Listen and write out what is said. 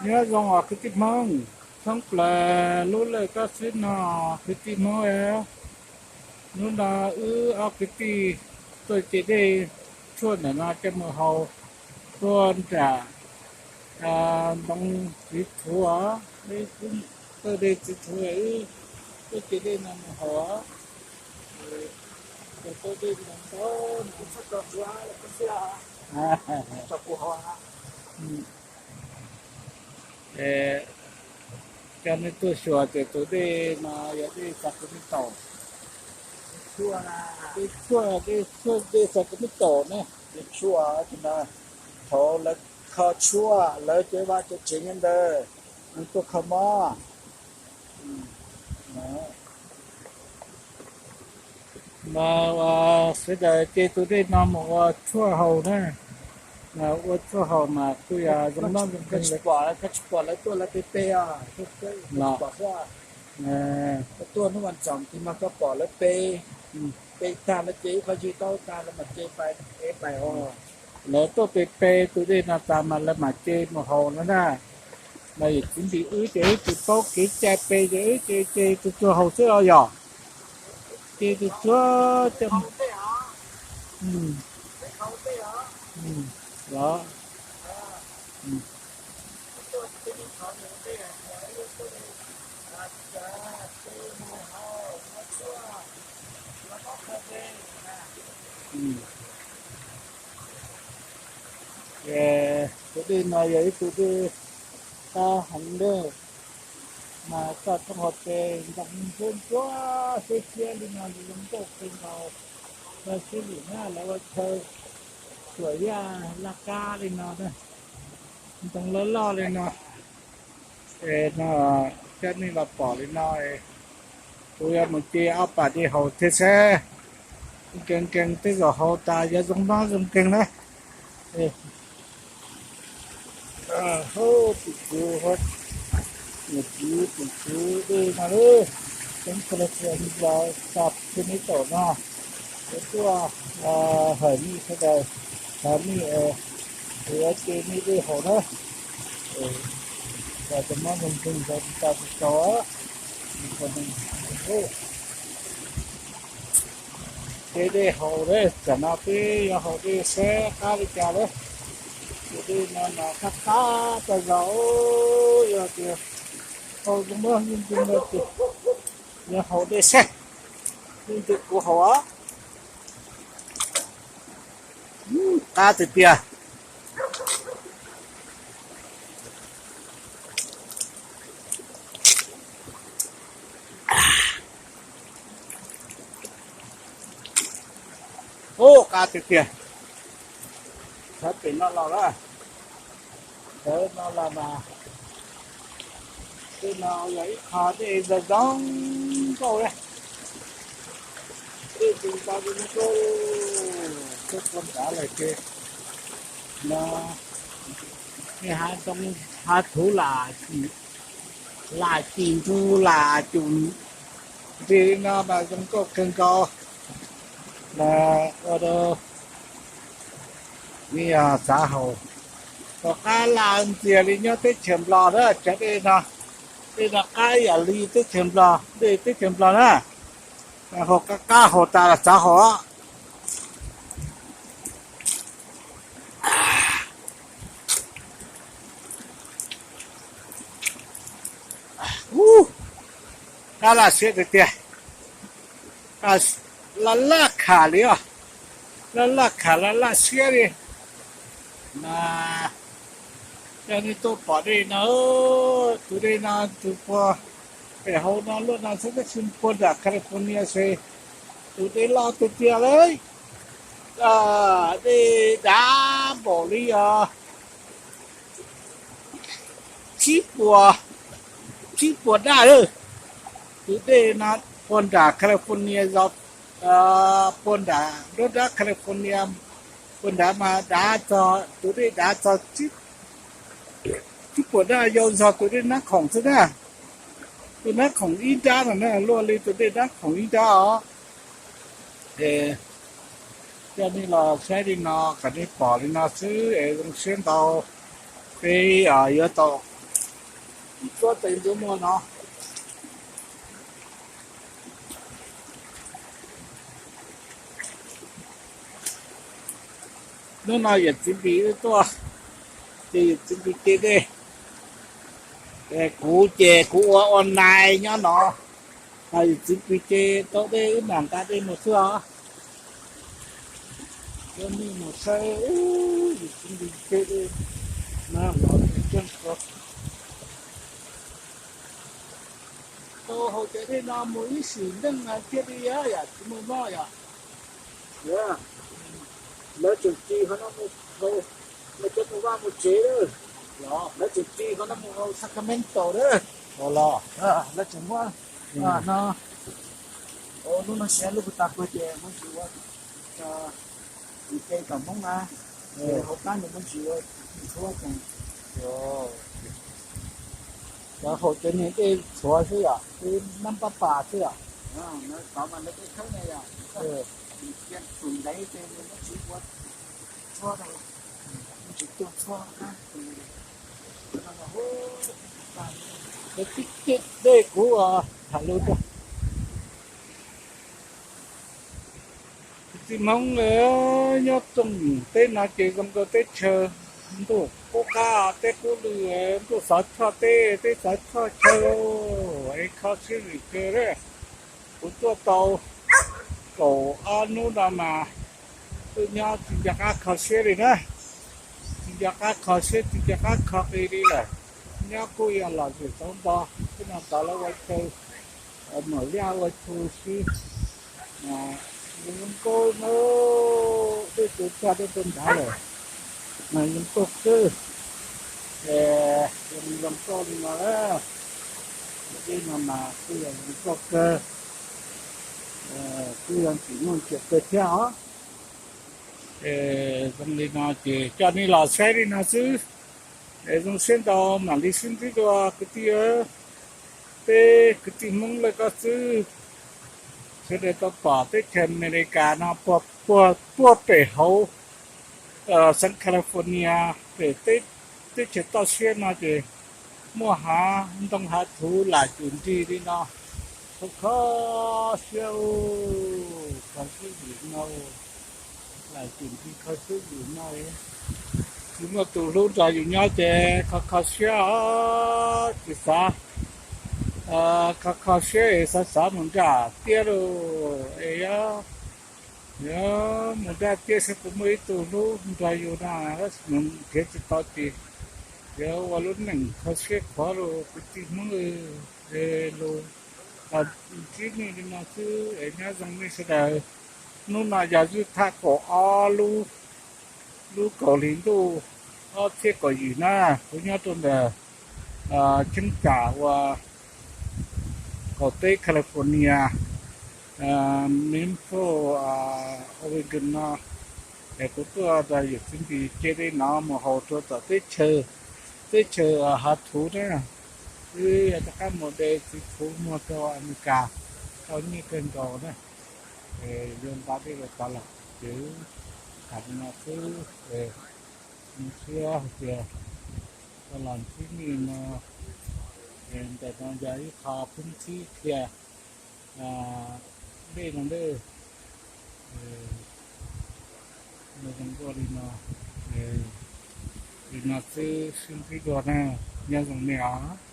Nyob zoo os kwv tij Hmoob, thoob plaws lub laj kab xwb no kwv tij Hmoob. Hnub no wb ob kwv tij tuaj ce dej tshuaj ntawm no coj mus haus, tuaj nram ntoo Txiv Thuv, tuaj dej Txiv Thuv, wb tuaj ce dej no mus haus. Tuaj dej ntoo ntau no. Cov neeg tuaj xyuas tias tus dej no yog dej Sacramento, dej tshuaj, dej tshuaj, dej Sacramento ne. Dej tshuaj, thaum lawv kho tshuaj lawv cov vaj cov tsev nyob ntawd, neeg tuaj kho mob. Mas ua sawv daws ce tus dej no mus ua tshuaj haus na, ua tshuaj haus mas kuj yog zoo mob zoo nkeeg. Koj tsis pom lawv tuaj lawv pe pe os, los tuaj hnub vas txoom tig mas koj pom lawv pe, pe tag lawv ce ib qho ywg taub tag lawv mam ce pais, pais os. Lawv tuaj pe pe tus dej no tas mas lawv mam ce mus haus no na. Mas yog txiv npis wb ces wb tsis paub kev cai pe ces wb ce ce tus tshuaj haus xwb os yog. Ce tus tshuaj coj los. Tus dej no yog ib tug dej qab heev lawm, mas koj txhob ho pe, ntoo ntsuab ntsuab siab siab li no zoo nkauj kawg nkaus. Lawv siab lim na lawv ua chaw tuam yaj laj kab li no, ntoo loj loj li no. Es no coj nej los pom li no, kuv yuav mus ce ob pas dej haus thiab seb. Nkees nkees tej zaum haus tas yuav zoo mob zoo nkeeg na. Tus kwv, niam txiv tus kwv dej no lawm, Teb California, Sacramento no, kuv tuaj hawm nej sawv daws, hawm nej, kuv yuav ce nej dej haus na. Cov mob nkeeg nkeeg tsis tau tsis tau. Ce dej haus, tam no peb yuav haus dej seb qab li cas lawm. Tus dej no mas qab qab tag zog, yog tias haus zoo mob nkeeg nkeeg no ces yuav haus dej seb. Leej twg kuv haus os. Qab tiag tiag. Ub, qab tiag tiag. Sawv pem no los lawm. Sawv no los mas, tej no yog ib qho dej zoo zoo nkauj na. Dej zoo zoo nkauj, tuaj puag nrad lawm ces no, hav zoov hav thuv lam, lam cim ntug lam cum nti li no mas zoo nkauj kawg nkaus. Mas ua rau nej xav haus, tom qab laj ntxiag li nyob teb chaws Nplog na, cov dej no, dej no qab ib yam li teb chaws Nplog, dej teb chaws Nplog na. Haus qab qab haus tas los xav haus. Ub, qab laj siab tiag tiag. Laj laj kham li os, laj laj kham laj laj siab li. Mas yog nej tuaj pom dej no, tus dej no tus puag pem hauv no luaj no xwb, tab sis puag nram California ces tus dej loj tiag tiag li. Dej dav npaum li os, tsib puas, tsib puas daj lawm. Tus dej no puag nram California zos, puag nram nruab nrab California, puag nrad mas dav txog, tus dej dav txog tsib puas daj, yau zog tus dej Nab Khoom xwb na. Tus Nab Khoom ib nrab no na, luaj li tus dej Nab Khoom ib nrab os. Es coj nej los saib li no kom nej pom li no xwb es zoo siab ntau. Peb yuav tau Txuab tes ntxuav muag no. Hnub no yawm txiv Npis wb tuaj, ces yawm txiv Npis ce dej. Kuv ces kuv ua online nyob no, ho yawm txiv Npis ce tau dej wb mam nqa dej mus xwb os. Cov nej mus saib yawm txiv Npis ce dej na, los tseeb ko. Tau haus cov dej no mus ib sim neej no thiaj li yam tsis muaj mob yom. Lawv tseem ris qhov no mus haus, lawv cov mus vaj mus tsev lawm, lawv tseem ris qhov no mus haus Sacramento lawm. Lawv tseem muab no, lub no siav lub puag ta puag ces muab ntsis ua, ntsis ke kom Hmoob na, hauv qab nws muab ntsis ua ntxhuav tseem, cov haus cov niag dej ntxhuav xwb yom, twb nab pab pas xwb yom. Tib ce dej kuv tham lus rau kwv tij Hmoob nyob txooj teb no ces zoo nkaus teb chaws ntuj qub qab teb qub lw, ntuj xov choj teb, teb xov choj chaw, es kho siab zim kawg na. Kuv tuaj tau kaum ob hnub no mas twb nyob tsis nco qab kho siab li na, tsis nco qab kho siab, tsis nco qab kho qis li lawm. Nyob kuj yog lom zem tau nto, teb no tod lawv ua chaw, mawm liaj ua chaw xwb. Zoo nkauj no, dej tsaus tsag dej tsaus nrhav lawm, mas zoo nkauj kawg. Zoo nkauj li no, dej no mas kuj yog zoo nkauj kawg, kuj yog tsim nyog ntsia kawg thiab os. Zoo li no ces coj nej los saib li no xwb. Es zoo siab ntau, mam li sib ntsib dua kwv tij, peb kwv tij Hmoob lawv koj xwb. Sawv daws tau pom teb chaws Amelikas no puag pem hauv xeev California pem teb chaws toj siab no ces muaj hav ntoo hav thuv lam cum nrig li no, kho kho siab, kho siab zim no, lam cum nrig kho siab zim no. Tsis muaj tus hlub nrog yus nyob ces kho kho siab os, tsis xav, kho kho siab es xav xav mus nram tiaj lauj es, yog mus nram tiaj saib puas muaj ib tug hlub nrog yus no, nrhiav tsis tau ces yog ua lub neej kho siab khuav lauj kwv tij Hmoob. Lus ntsib nej li no xwb es nyob zoo nej sawv daws. Hnub no yog zwj thaj kaum ob lub, lub kaum hli ntuj ob txhiab kaum yim na, kuv nyob rau ntawm cheeb tsam uas qaum teb California, Mesa, Oregon no, es kuv tuaj nrog yawm txiv Npis ce dej no mus haus rau tom teb chaws, teb chaws hav thuv na. Wb yog rov qab mus de txiv thuv muag rau Amelikas, tau nyiaj kawg nkaus na. Yuav nqa dej los tod lawm ces tham li no xwb, zoo siab hais tias tau los ntsib nej no. Ntawm no yog ib qho phwb txhib qhia dej no na. Zoo nkauj li no, li no xwb, sib ntsib dua na, nyob zoo nej os.